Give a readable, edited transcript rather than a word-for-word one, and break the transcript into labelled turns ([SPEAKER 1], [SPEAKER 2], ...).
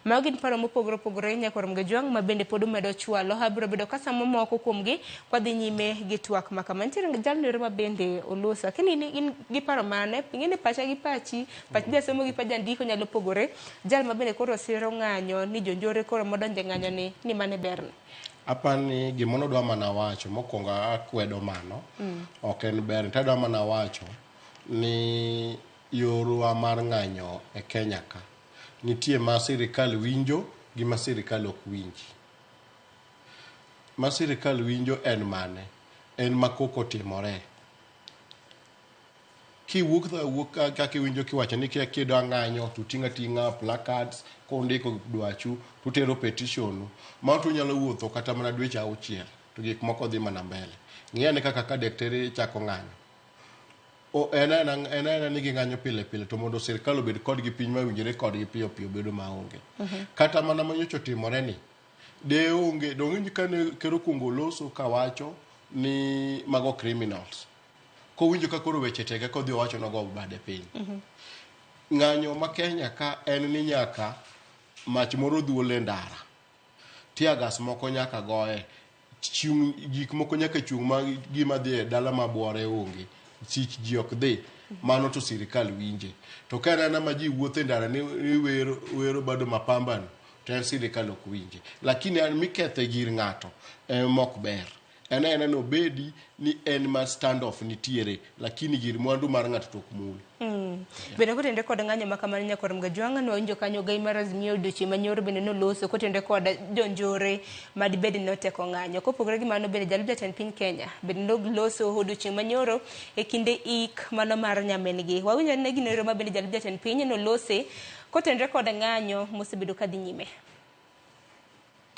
[SPEAKER 1] Mago gin paro mopogore opogore nyakwar Mgejwang' ma bende pod umedo chwalo. Abiro bedo ka samo moko kuomgi kwadhi nyime gi twak ma kama. Nitiere jalno ero ma bende oloso. Lakini in, in gi paro mane? Ing'e ni pacha gi pachi, pach jasomo gi pach jandiko nyalo pogore. Jal ma bende koro siro ng'anyo ni jonjore koro modonjo e ng'anyo ni, ni mane berne.
[SPEAKER 2] Apani gima nodwa mana wacho mokwongo akwedo mano ok en ber to adwa mana wacho ni yorwa mar ng'anyo e Kenya ka nitie ma sirikal winjo gi ma sirikal ok winji. Ma sirikal winjo en mane? En ma koko otimore. Kiwuok awuok kaka iwinjo kiwacho ni kidwa ng'anyo to uting'o ating'a placards kundiko dwachu tutero petition u. Mano to unyalo wuotho kata mana dweche auchiel to gik moko dhi mana mbele. Ng'i ane kaka ka daktari chako ng'anyo. O, en aena en aena ni ging'anyo pile pile to mondo sirkal obed kodgi piny mawinjore kodgi piyo piyo bedo maonge. Kata mana manyocha otimore ni de onge donge kane ker okwongo oloso kawacho ni mago criminals. Kowinjo ka koro weche tek eka odhi owacho nogo bade piny. Ng'anyo ma Kenya ka en ni nyaka mach moro dhuol e ndara. Tear gas moko nyaka goye. Chung, gik moko nyaka chung ma gima dhi e dala ma buore onge. Sich ji ok dhi. Mano to sirikal winje. To ka en aena ma ji wuotho e ndara ni, ni wero, wero bado mapambano to en sirikal ok winje. Lakini an mikethe gir ng'ato ema ok ber. En aena ni obedi ni en ma stand off nitiere lakini gir mwandu mar ng'ato to ok mul.
[SPEAKER 1] Bende kotenore kod ng'anyo ma kamano nyakwar Mgajwang'a ne wawinjo kanyo ogai mar Azimio odiochieng' manyoro bende noloso kotenore kod jonjore madibed ni noteko ng'anyo. Kopogore gi mano bende jalup jatend piny Kenya bende noloso odiochieng' manyoro e kinde ik mano mar nyamin gi. Wawinjo ane gino ero ma bende jalup jatend piny nolose kotenore kod ng'anyo mosebedo kadhi nyime.